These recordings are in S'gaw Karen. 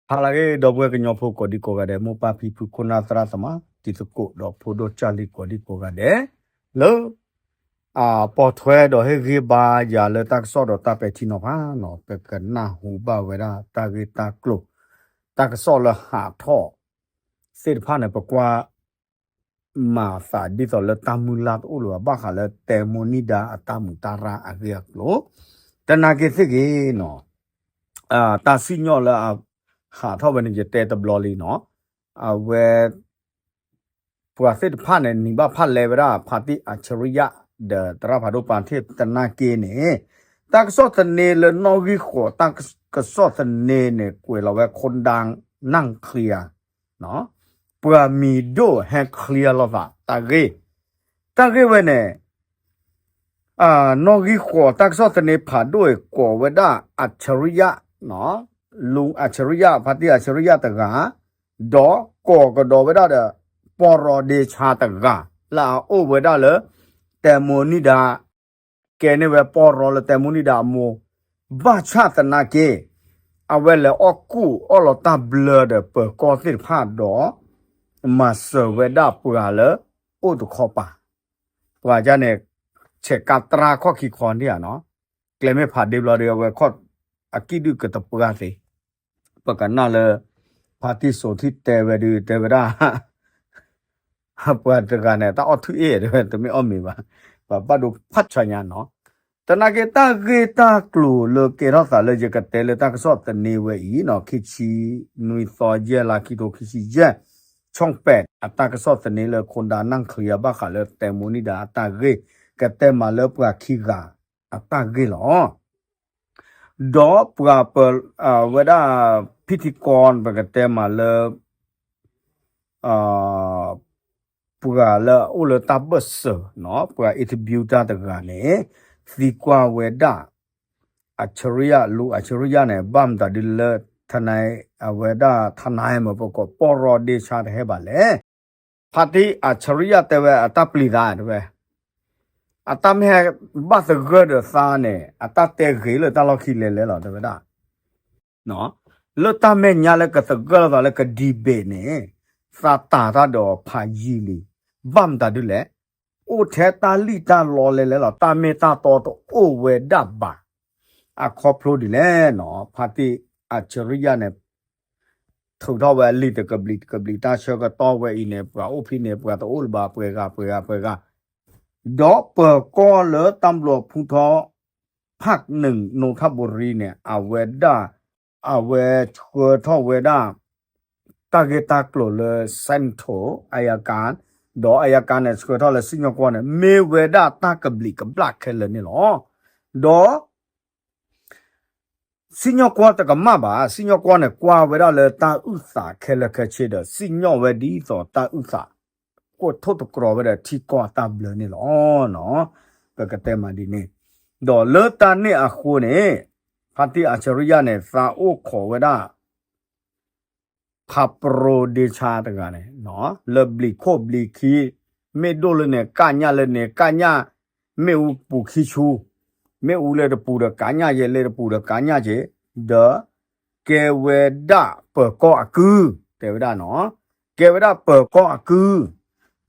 ဟါလၢအဂ့ၤ ဒီပုၢ်ဝဲၢ်ကညီဖိကိးဒံကိးဂၤဒဲး, မိၢ်ပၢ်ဖံဖု ခိၣ်နၢ်သရၣ်သမါ တံၤသကိးဒီးဖိဒိၣ်ကၢ်လံၤကိးဒံကိးဂၤဒဲး, လၢ အပိာ်ထွဲဒီးဟ့ၣ်ဂံၢ်ဘါယၤလၢတၢ်ကစီၣ်ဒီးတၢ်ပဲာ်ထံနီၤဖးနီၤ, ပကနၢ်ဟူဘၣ်ဝဲဒၣ်တၢ်ဂ့ၢ်တၢ်ကျိၤ တၢ်ကစီၣ်လၢဟးထီၣ်သ့ၣ်တဖၣ်န့ၣ် ပကွၢ် မၤသးဒ်သိးလၢတၢ်မုၢ်လၢ်တအိၣ်လၢၤဘၣ်ဃးလၢတဲမိၣ်နံၣ်ဒါအတၢ်မုာ်တၢ်ရၢ်အဂ့ၢ်အကျိၤ, တနာ်က့သ့ၣ်ဂ့ၤနီၤ, တၢ်စံၣ်ညီၣ်လၢအဟးထီၣ်ဝဲန့ၣ် ယတဲတဘျီလံနီၤ, အဝဲ ပှၤသ့ၣ်တဖၣ်န့ၣ် နံၤဘၣ်ဖၣ်လဲဝဲဒၣ် ဖါတံၢ်အၣ်ဆရံယၣ် ဒီးသရၣ်ဖးဒိၣ်ပၤထ့ၣ်တနာ်က့န့ၣ်, တၢ်ကစီၣ်သန့လၢနီၣ်ဂံၢ်ဃိး တၢ်ကစီၣ်သန့န့ၣ် ကွဲးလီၤဝဲ ခိၣ်ဒါနၣ်ချံယၤ ပှၤမံၤဒိၣ်ဟဲချံအလီၤသးတၢ်ဂ့ၢ်, တၢ်ဂ့ၢ်ဝဲန့ၣ် နီၣ်ဂံၢ်ဃိး တၢ်ကစီၣ်သန့ဖးဒိၣ်အံၤ ကိးဝဲဒၣ်အၣ်ဆရံယၣ်, လူၤအၣ်ဆရံယၣ် ဖါတံၢ်အၣ်ဆရံယၣ်တဂၤ, ဒီးကိးကဒီးဝဲဒၣ်ဒီး ပီၢ်ရီဒ့ဆါတဂၤ လၢအအိၣ်ဝဲဒၣ်လၢ တဲမိၣ်နံၣ်ဒါ ကဲန့ၢ်ဝဲပီၢ်ရီလၢတဲမိၣ်နံၣ်ဒါအမိၢ်, ဘၣ်ဆၣ်သနာ်က့ အဝဲလဲၤအီၣ်ကူၣ်အီၣ်လီၤတၢ်ဘျၢဒီးပၢၤကီၢ်သ့ၣ်တဖၣ်ဒီး မၤစၢၤဝဲဒၣ်ပှၤလၢ အိၣ်တခီပၤ, ပှၤကန့ၣ် ဆဲးကါတြါခီၣ်ခံခီန့ၣ်ဧါနီၤ, ကျဲမ့ၢ်ဖးဒ့ဘျီဒီး အဝဲခီၣ်အကံၣ်ဒုၣ်ကတပှၢ်သ့, ပကနၣ်လၢ ဖါတံၢ်စိၤထံၣ်တဲဝဲဒုး တဲဝဲဒၣ် ပှၤတဂၤန့ၣ် တၢ်အီၣ်ထွံၣ်အ့ၣ်တဲဝဲ တမ့ၢ်အီၣ်မ့ၤဘၣ်, ပှၤဘၣ်ဒိဖးဆါညါနီၤ, တနာ်က့တၢ်ဂ့ၢ်တၢ်ကျိၤလၢကဲထီၣ်သးလၢယကတဲလၢတၢ်ကစီၣ်သန့ဝဲအံၤနီၤ, ခံဆံနွံသီယဲၢ်လါ ခံထိခံဆံယဲၢ်, ဆီၣ်ပဲး အတၢ်ကစီၣ်သန့လၢခိၣ်ဒါနၣ်ချံအဘၣ်ဃးလၢတဲမိၣ်နံၣ်ဒါအတၢ်ဂ့ၢ်, ကတဲမးလၢပှၤခံဂၤအတၢ်ဂ့ၢ်လီၤ. ဒီးပှၤပ ဝဲဒၣ် ဖံထံကီ ပကတဲမးလၢ ပှၤလၢအအိၣ်လၢတၢ်ဘၢၣ်စၢၤနီၤ, ပှၤ interview တၢ်တဂၤန့ၣ် သံကွၢ်ဝဲဒၣ် အၣ်ဆရံယၣ် လူၤအၣ်ဆရံယၣ်န့ၣ် ဘၣ်မတၤဒ်လၢ ထနၢၤ အဝဲဒၣ် ထနၢၤ မ့ၢ်ပကိး ပီၢ်ရီဒ့ဆါတဟဲဘၣ်လဲၣ်. ဖါတံၢ်အၣ်ဆရံယၣ်တဲဝဲအတၢ်ပျံၤသးတဲဝဲ, အတၢ်မ့ၢ်ဟဲဘၣ်သဂၢၢ်ဒီးသါန့ၣ် အတၢ်တဲဂ့ၤလၢတၢ်လီၢ်ခံလဲၤလဲၤလီၤ တဲဝဲဒၣ် လၢတၢ်မဲာ်ညါလၢကသဂၢၢ်လိာ်သးလၢက debate န့ၣ် သးတၢ်တၢ်ဒီးဖးယံာ်လံ, ဘၣ်မတၤဒ်လဲၣ်, အိၣ်ထဲတၢ်လံၣ်တၢ်လီလဲၤလဲၤလီၤ, တၢ်မ့ၢ်တၢ်တီတအိၣ်ဝဲဒၣ်ဘၣ်. အခီဖျိဒ်လဲၣ်နီၤ, ဖါတံၢ်အၣ်ဆရံယၣ်န့ၣ် ထုးထီၣ်ဝဲအလံာ်တကဘျံးတကဘျံး တၢ်ဆၢကတီၢ်ဝဲအံၤန့ၣ် ပှၤအိၣ်ဖဲန့ၣ်ပှၤတအိၣ်လၢၤဘၣ် ပှဲၤဂၤပှဲၤဂၤပှဲၤဂၤ, ဒီးပၢၤကီၢ်လၢတၢ်ဘျီဖူထီ ဖၣ်နုာ် နိထၣ်ဘူရံန့ၣ် အဝဲဒၣ် အဝဲဆှၢထီၣ်ဝဲဒၣ် တၢ်ဂ့ၢ်တၢ်ကျိၤလၢ Central အယၤကၤ, ဒီးအယၤကၤန့ၣ် ဆှၢထီၣ်လၢစံၣ်ညီၣ်ကွီၢ်န့ၣ် မ့ၢ်ဝဲဒၣ်တၢ်ကဘျံးကဘျၣ်ခဲလၢာ်န့ၣ်လီၤ. ဒီး စံၣ်ညီၣ်ကွီၢ်တကမၣ်ဘၣ်, စံၣ်ညီၣ်ကွီၢ်န့ၣ် ကွၢ်ဝဲဒၣ်လၢတၢ်အုၣ်သးခဲလၢာ်ခဲဆ့ဒီး စံၣ်ညီၣ်ဝဲဒ်သိးတၢ်အုၣ်သး ကိၢ်ထိၣ်တကြီၤဝဲဒီးထံကီၢ်အတၢ်ဘျၢန့ၣ်လီၤ. ပကတဲမးဒ်န့ၣ်, ဒီးလၢတၢ်န့ၣ်အဃိန့ၣ် ဖါတံၢ်အၣ်ဆရံယၣ်န့ၣ် သးအိၣ်ခိးဝဲဒၣ် ဖါပရိဒ့ဆါတဂၤန့ၣ် လၢဘျံးခိၣ်ဘျံးခံ, မ့ၣ်ဒိၣ်လၢန့ၣ် ကၣ်ညၣ်လၢန့ၣ် ကၣ်ညၣ်, မ့ၣ်အူပူၤခံဆူ, မ့ၣ်အူလၢတပူၤဒီးကၣ်ညၣ်က့ၤ လၢတပူၤဒီးကၣ်ညၣ်က့ၤ, ဒီးကဲဝဲဒၣ်ပၢၤကီၢ်အကု, တဲဝဲဒၣ်နီၤ, ကဲဝဲဒၣ်ပၢၤကီၢ်အကု,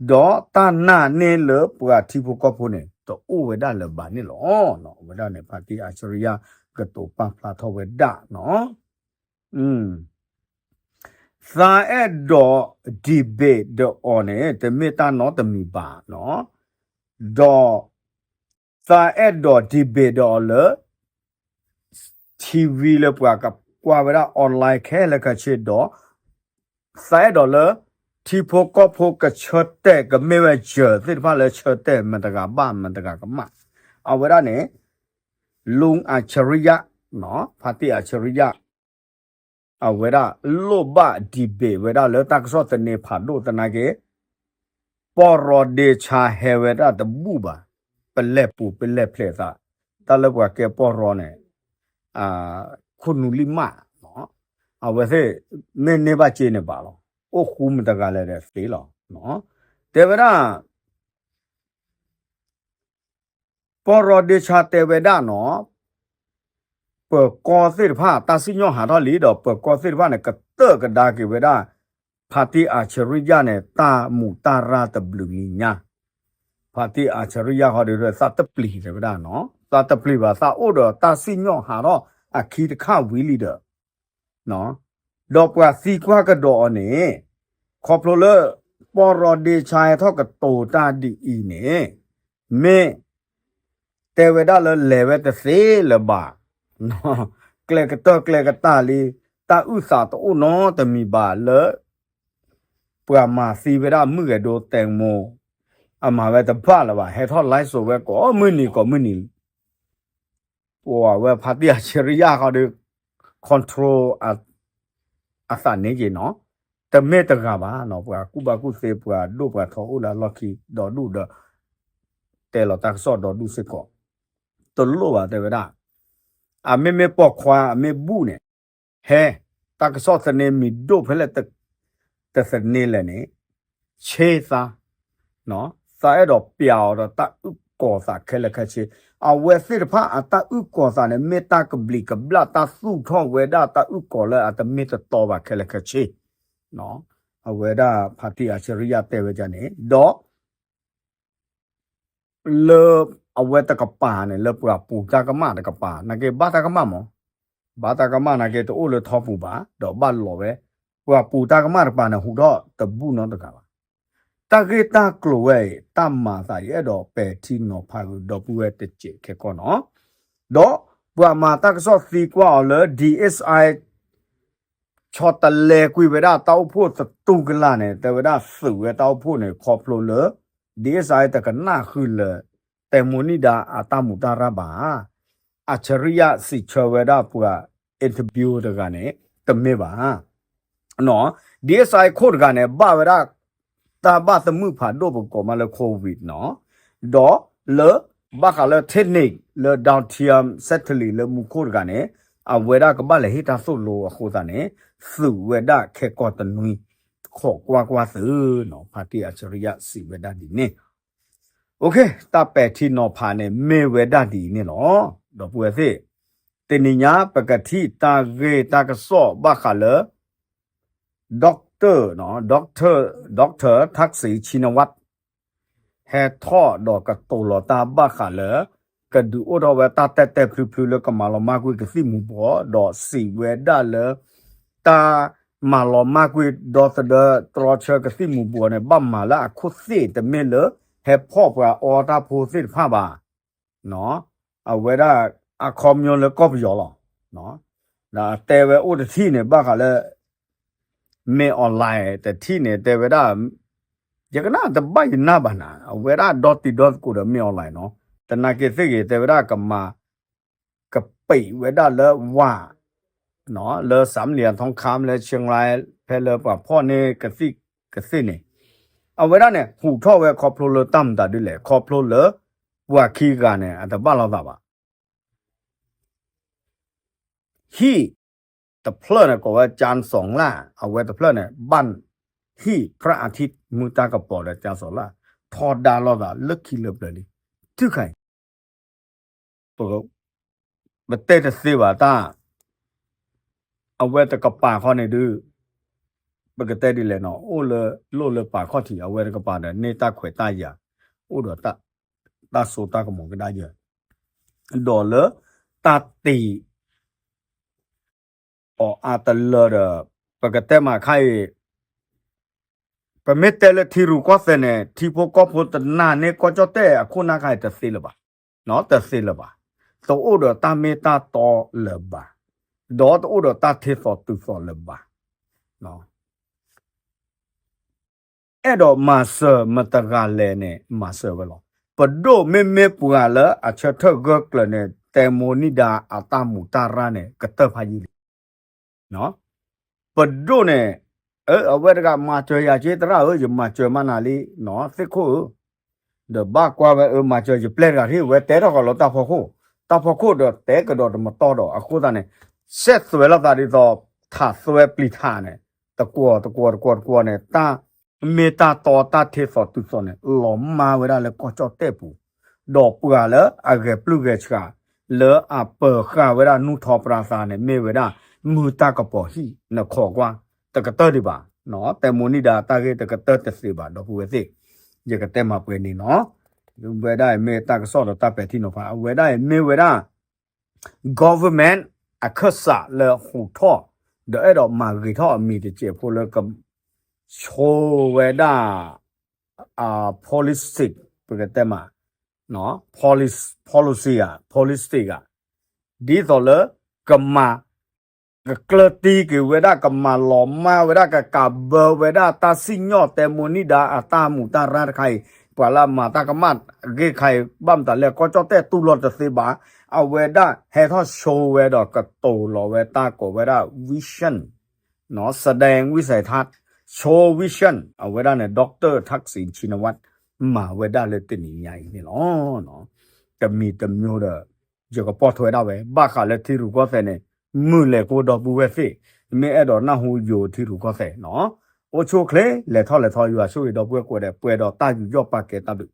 ဒီးတၢ်နာ်န့ၢ်လၢပှၤထံဖိကီၢ်ဖိန့ၣ် တအိၣ်ဝဲဒၣ်လၢၤဘၣ်န့ၣ်လီၤ. အဝဲဒၣ်န့ၣ် ဖါတံၢ်အၣ်ဆရံယၣ် ကတိၤပာ်ဖျါထီၣ်ဝဲဒၣ်နီၤ. သးအဲၣ်ဒိး debate ဒီးအီၤန့ၣ် တမ့ၢ်တၢ်နီတမံၤဘၣ်နီၤ, ဒီး သးအဲၣ်ဒိး debate ဒီးအီၤလၢ ထံဝံၤလၢပှၤကကွၢ်ဝဲဒၣ် online ခဲလၢာ်ခဲဆ့ဒီး သးအဲၣ်ဒိးလၢ ထံဖိကီၢ်ဖိကဆၢတဲာ်ကမ့ၢ်ဝဲစၢၤသ့ၣ်တဖၣ်လၢဆၢတဲာ်မတၤတဂၤဘၣ်မတၤတဂၤကမၣ်, အဝဲဒၣ်န့ၣ် လူၤအၣ်ဆရံယၣ်, ဖါတံၢ်အၣ်ဆရံယၣ် အဝဲဒၣ်လိၣ်ဘၣ် debate ဝဲဒၣ်လၢတၢ်ကစီၣ်သန့ဖးဒိၣ်သနာ်က့ ပီၢ်ရီဒ့ဆါဟဲဝဲဒၣ်တဘူၣ်ဘၣ်, ပလဲၢ်ပူၤပလဲၢ်ဖျဲးသး, တၢ်လၢပှၤကဲပီၢ်ရီန့ၣ် ခိၣ်နူာ်လံၢ်မး, အဝဲသ့ၣ် မ့ၢ်န့ၢ်ဘၣ်စ့န့ၣ်ဘၣ်လီၤ, အိၣ်ဃူမတၤတဂၤလဲၣ်ဒီးသ့လီၤ. တဲဝဲဒၣ် ပီၢ်ရီဒ့ဆါတဲဝဲဒၣ်နီၤ, ပၢၤကီၢ်သ့ၣ်တဖၣ် တၢ်စံၣ်ညီၣ်ဟးထီၣ်လံဒီး ပၢၤကီၢ်သ့ၣ်တဖၣ်န့ၣ် ကတၢၢ်ကဒါက့ၤဝဲဒၣ် ဖါတံၢ်အၣ်ဆရံယါန့ၣ် တၢ်မူးတၢ်ရၢ်တဘျုးနံၤညါ. ဖါတံၢ်အၣ်ဆရံယါဃီဒီး သးတပျံၤတဲဝဲဒၣ်နီၤ, သးတပျံၤဘၣ် သးအိၣ်ဒီးတၢ်စံၣ်ညီၣ်ဟးထီၣ်အခံတခါဝံၤလံဒီး ဒီးပှၤသံကွၢ်ကဒီးအီၤန့ၣ် ခီဖျိလၢ ပီၢ်ရီဒ့ဆါဟဲထီၣ်ကတိၤတၢ်ဒ်အံၤန့ၣ် မ့ၢ်တဲဝဲဒၣ်လၢလဲၤဝဲတသ့လၢၤဘၣ်, ကျဲကတၢၢ်ကျဲကတၢၢ်လံ, တၢ်အုၣ်သးတအိၣ်နီတမံၤဘၣ်လၢ ပှၤမၤသံဝဲဒၣ်မုၣ်ဂဲၤဒိတဲမိ အမၤဝဲတဘၣ်လၢၤဘၣ်, ဟဲထီၣ် live စိးဝဲကိးမုၢ်နံၤကိးမုၢ်နံၤ ပှၤဝဲဖါတံၢ်အၣ်ဆရံယါဃီဒီး control အသးန့ၣ်က့ၤနီၤ, တမ့ၢ်တဂၤဘၣ်နီၤ, ပှၤကူၣ်ဘၣ်ကူၣ်သ့ ပှၤဒိၣ်ပှၤထီအိၣ်လၢအလီၢ်ခံ ဒီဒူၣ်ဒီး တဲလီၤတၢ်ကစီၣ်ဒီဒူၣ်စ့ၢ်ကီး, တလိၣ်ဘၣ်တဲဝဲဒၣ်, အမ့မ့ၢ်ပိာ်ခွါ အမ့ၢ်ဘူၣ်န့ၣ် ဟဲ တၢ်ကစီၣ်သန့မံၤဒိၣ်ဖဲလဲၣ် တသန့လဲၣ်န့ၣ် ဆ့သး သးအဲၣ်ဒိးပျးအီၤဒီးတၢ်အုၣ်ကီၤသးခဲလၢာ်ခဲဆ့, အဝဲသ့ၣ်တဖၣ်အတၢ်အုၣ်ကီၤသးန့ၣ် မ့ၢ်တၢ်ကဘျံးကဘျၣ် တၢ်သူၣ်ထီၣ်ဝဲဒၣ်တၢ်အုၣ်ကီၤလၢအတမ့ၢ်တတီဘၣ်ခဲလၢာ်ခဲဆ့, အဝဲဒၣ်ဖါတံၢ်အၣ်ဆရံယါတဲဝဲဒ်န့ၣ် ဒီး လၢအဝဲတကပၤန့ၣ် လၢပှၤပူၤတၢ်ကမၣ်တကပၤ နာ်က့ဘၣ်တၢ်ကမၣ်မး, ဘၣ်တၢ်ကမၣ်နာ်က့တအိၣ်လၢထီပူၤဘၣ် ဒီးဘၣ်လီၤဝဲ, ပှၤပူၤတၢ်ကမၣ်တကပၤန့ၣ် ဟူးထီၣ်တဘူၣ်နီတဂၤဘၣ်. တၢ်ဂ့ၢ်တၢ်ကျိၤဝဲအံၤ တၢ်မၤသးယအဲၣ်ဒိးပဲာ်ထံနီၤဖးဂုာ်ဒီပုၢ်ဝဲၢ်တစဲးခဲကီၢ်နီၤ, ဒီးပှၤမၤတၢ်ကစီၣ်သံကွၢ်အီၤလၢ DSI ဆီတလဲကွံာ်ဝဲဒၣ်တၢ်အိၣ်ဖှိၣ်သတူၢ်ကလာ်န့ၣ် တဲဝဲဒၣ်သုးဝဲတၢ်အိၣ်ဖှိၣ်န့ၣ် ခီဖျိလၢ DSI တကနၣ်ဃုာ်လၢ တဲမိၢ်နံၣ်ဒါအတၢ်မူးတၢ်ရၢ်ဘၣ်. အၣ်ဆရံယါစံးဆၢဝဲဒၣ်ပှၤ interview တဂၤန့ၣ် တမ့ၢ်ဘၣ် DSI ခိၣ်တဂၤန့ၣ် ဘၣ်ဝဲဒၣ် တၢ်ဘၣ်သမုာ်ဖးဒိၣ်ပကိးမးလၢ COVID နီၤ, ဒီးလၢ ဘၣ်ဃးလၢ technique လၢ Down Tier Satellite လၢမူခိၣ်တဂၤန့ၣ် အဝဲဒၣ်ကဘၣ်လဲၤဟ့ၣ်တၢ်သိၣ်လိအဃိသတးန့ၣ် သုးဝဲဒၣ်ခဲကီၢ်တနွံ ခိးကွၢ်ကွၢ်သုးနီၤ, ဖါတံၢ်အၣ်ဆရံယါစံးဝဲဒၣ်ဒ်န့ၣ် တၢ်ပဲာ်ထံနီၤဖးန့ၣ် မ့ၢ်ဝဲဒၣ်ဒ်အံၤန့ၣ်လီၤ. ဒီပုၢ်ဝဲၢ်သ့ၣ်, တနံၤညါပကထံၣ်တၢ်ဂ့ၢ်တၢ်ကစီၣ်ဘၣ်ဃးလၢ doctor, doctor, doctor Thaksin Shinawatra ဟဲထီၣ်ဒီးကတိၤလီၤတၢ်ဘၣ်ဃးလၢ ကဒုးအိၣ်ထီၣ်ဝဲတၢ်တဲာ်တဲာ်ဖျုးဖျုးလၢကမၤလီၤမၢ်ကွံာ်ကသံၣ်မူၤဘှီး ဒီးစံးဝဲဒၣ်လၢ တၢ်မၤလီၤမၢ်ကွံာ်ဒီသဒၢတြီဆၢကသံၣ်မူၤဘှီးန့ၣ် ဘၣ်မၤလၢအခိၣ်သ့ၣ် တမ့ၢ်လၢ ဟဲဖီၣ်ပှၤအီတၢ်ဖိသ့ၣ်တဖၣ်ဘၣ်. အဝဲဒၣ်အခီပညီလၢကီၢ်ပယီၤလီၤ. ဒီးတဲဝဲအိၣ်တထံၣ်န့ၣ် ဘၣ်ဃးလၢ မ့ၢ် online တထံၣ်န့ၣ် တဲဝဲဒၣ် ယကနၣ်တဘၣ်ယနၢ်ဘၣ်နၤ အဝဲဒၣ်ဒီတံၤဒီသကိးဒီးမ့ၢ် online နီၤ, သနာ်က့သ့ၣ်ဂ့ၤ တဲဝဲဒၣ်ကမၤ ကပံးဝဲဒၣ်လၢဝၣ် လၢ สามเหลี่ยมทองคำ လၢ เชียงราย ဖဲလၢပှၤဖီၣ်န့ၢ်ကသံၣ်ကသ့ၣ်န့ၣ် အဝဲဒၣ်န့ၣ် ဟူးထီၣ်ဝဲခီဖျိလၢတၢ်မတၤဒ်လဲၣ် ခီဖျိလၢ ပှၤခံဂၤန့ၣ် အတဘၣ်လိာ်သးဘၣ် ဟံၣ်တဖျၢၣ်န့ၣ် ကိးဝဲ จานสองล่า အဝဲတဖျၢၣ်န့ၣ် ဘၣ်ဟံၣ် พระอาทิตย์ မုၢ်တၢ်ကပီၤဒီး จานสองล่า ထီဒါလိာ်သးလၢခံလၢပျၢၤလံ ထုၣ်ခါအံၤ ပတဲတသ့ဘၣ်တၢ် အဝဲတကပၤခီန့ၣ်ဒုး ပကတဲဒ်လဲၣ်နီၤ အိၣ်လၢလိၣ်လၢပာ်ခီၣ်ထံး အဝဲတကပၤဒီးန့ၢ်တၢ်ခွဲးတၢ်ယာ် အိၣ်ဒီးတၢ်စိတၢ်ကမီၤကဒါယၢၤ ဒီးလၢတၢ်တ့ အီၤအါတလၢဒီး ပကတဲမးခါအံၤ ပမ့ၢ်တဲလၢထံရူၢ်ကီၢ်သဲးန့ၣ် ထံဖိကီၢ်ဖိတနာ်န့ၢ်ကီၢ်ကၠီၣ်တဲၣ်အခိၣ်နၢ်ခါအံၤတသ့လၢၤဘၣ်, တသ့လၢၤဘၣ်, တအိၣ်ဒီးတၢ်မ့ၢ်တၢ်တီလၢၤဘၣ်, ဒီးတအိၣ်ဒီးတၢ်ထ့သိးတုၤသိးလၢၤဘၣ်. အဲၣ်ဒိးမၤစၢၤမတၤတဂၤလဲၣ်န့ၣ် မၤစၢၤဝဲလီၤ. ပဒိၣ်မ့မ့ၢ်ပှၤလၢအဆၢထၢၣ်ဂၢၢ်ကျၢၤန့ၣ် တဲမိၢ်နံၣ်ဒါအတၢ်မူးတၢ်ရၢ်န့ၣ် ကတၢၢ်ဖးယံာ်လံ. ပဒိၣ်န့ၣ် အဝဲတဂၤမၤစၢၤယၤက့သရၣ်ဧၢ, ယမၤစၢၤမးနၤလံ သ့ၣ်ခိၣ်ဧၢ, ဒီးဘၣ်ကွၢ်ဝဲအၢ မၤစၢၤယပျဲၢ်တဂၤထံၣ် ဝဲတဲထီၣ်ကီးလၢတၢ်ဖီခိၣ်, တၢ်ဖီခိၣ်ဒီးတဲကဒီးတမတီၢ်ဒီး အဃိသတးန့ၣ် စဲးသွဲးလိာ်သးဒ်သိး ထးသွဲပျံၤထးန့ၣ် တကွီၢ်တကွီၢ်တကွီၢ်တကွီၢ်န့ၣ် တၢ်မ့ၢ်တၢ်တီတၢ်ထ့သိးတုၤသိးန့ၣ် လီၤမၢ်ဝဲဒၣ်လၢကီၢ်ကၠီၣ်တဲၣ်ပူၤ, ဒီးပှၤလၢအဂဲၤပျုၢ်ဂဲၤဆှး လၢအပၢၤဃာ်ဝဲဒၣ်နူၢ်ထီၣ်ပြၤသးန့ၣ် မ့ၢ်ဝဲဒၣ် မုၢ်တၢ်ကပီၤဟံၣ် နခီကွၢ် တကတၢၢ်ဒံးဘၣ်, တဲမိၢ်နံၣ်ဒါတၢ်ဂ့ၢ်တကတၢၢ်တသ့ဘၣ် ဒီပုၢ်ဝဲၢ်သ့ၣ်, ယကတဲမၤပှဲၤန့ၣ်နီၤ, ဝဲဒၣ်အံၤမ့ၢ်တၢ်ကစီၣ်ဒီးတၢ်ပဲာ်ထံနီၤဖး အဝဲဒၣ်အံၤမ့ၢ်ဝဲဒၣ် government အခၢၣ်စးလၢဟူးထီၣ် ဒီးအဲၣ်ဒိးမၤဂ့ၤထီၣ်အမံၤတစဲးဖိလၢ ဆိဝဲဒၣ် policy ပကတဲမး policy ဧါ policy ဧါ ဒ်သိးလၢ ကမၤ ကကျၢၢ်တံၢ်က့ၤဝဲဒၣ် ကမၤလီၤမၢ်ဝဲဒၣ် ကကးဘၢဝဲဒၣ်တၢ်စံၣ်ညီၣ် တဲမိၢ်နံၣ်ဒါအတၢ်မူးတၢ်ရၢ်တခါအံၤ ပှၤလၢအမၤတၢ်ကမၣ်အဂ့ၢ်တခါအံၤ ဘၣ်မတၤလဲၣ် ကီၢ်ကၠီၣ်တဲၣ်တူၢ်လိာ်တသ့ဘၣ်, အဝဲဒၣ်ဟဲထီၣ်ဆိဝဲဒီးကတိၤလီၤဝဲတၢ်ကိးဝဲဒၣ် vision แสดงวิสัยทัศน์ ဆိ vision အဝဲဒၣ်န့ၣ် Doctor Thaksin Shinawatra မၤဝဲဒၣ်လၢတနံၤညါအံၤန့ၣ်လီၤ. တမံၤတမျိုးဒီး ယကပိာ်ထွဲဒၣ်ဝဲ ဘၣ်ဃးလၢထံရူၢ်ကီၢ်သဲးန့ၣ် မုာ်လဲၤကိဒီပုၢ်ဝဲၢ်သ့ၣ်, မ့ၢ်အဲၣ်ဒိးနၢ်ဟူယိၤထံရူၢ်ကီၢ်သဲးနီၤ, အိၣ်ဆူၣ်အိၣ်ချ့ လဲၤထီၣ်လဲၤထီ ယွၤဆိၣ်ဂ့ၤဒီပုၢ်ဝဲၢ်ကိးဂၤဒဲး ပှဲၤဒီးတၢ်ယူးယီၣ်ပာ်ကဲတၢ်ဘျုး